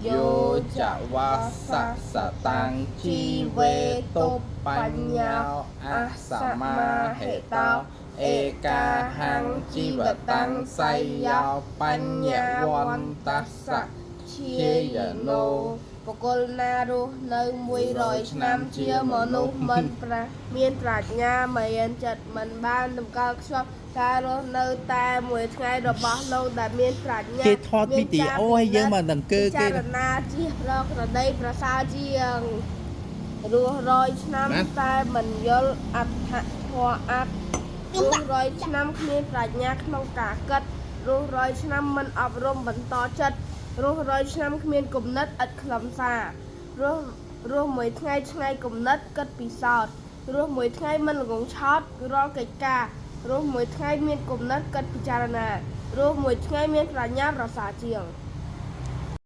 យោចវាសសតាំងជីវេតុបញ្ញោអសមាហេតោ ឯកាហੰជីវតាំងសៃយោបញ្ញវន្តសៈ ជាយណោបុគ្គលណារស់នៅ100ឆ្នាំជាមនុស្សមិនប្រាមានប្រាជ្ញាមានចិត្តមិនបានតម្កល់ខ្ជាប់ការរស់នៅតែមួយថ្ងៃរបស់លោកដែលមានប្រាជ្ញា គេថតវីដេអូឲ្យយើងមកដល់គឺ ពិ គេ ចារណាជាប្រក្រតីប្រសើរជាងរស់រយឆ្នាំតែមិនយល់អត្ថធម៌អត្ថរស់រយឆ្នាំគ្មានប្រាជ្ញាក្នុងការគិតរស់រយឆ្នាំមិនអប់រំបន្តចិត្តរស់រយឆ្នាំគ្មានគំនិតឥតខ្លឹមសាររស់រស់មួយថ្ងៃឆ្ងាយគំនិតគិតពិសោធន៍រស់មួយថ្ងៃមិនល្ងងឆោតរាល់កិច្ចការរស់មួយថ្ងៃមានគំនិតគិតពិចារណារស់មួយថ្ងៃមានប្រាជ្ញាប្រសើរជាង។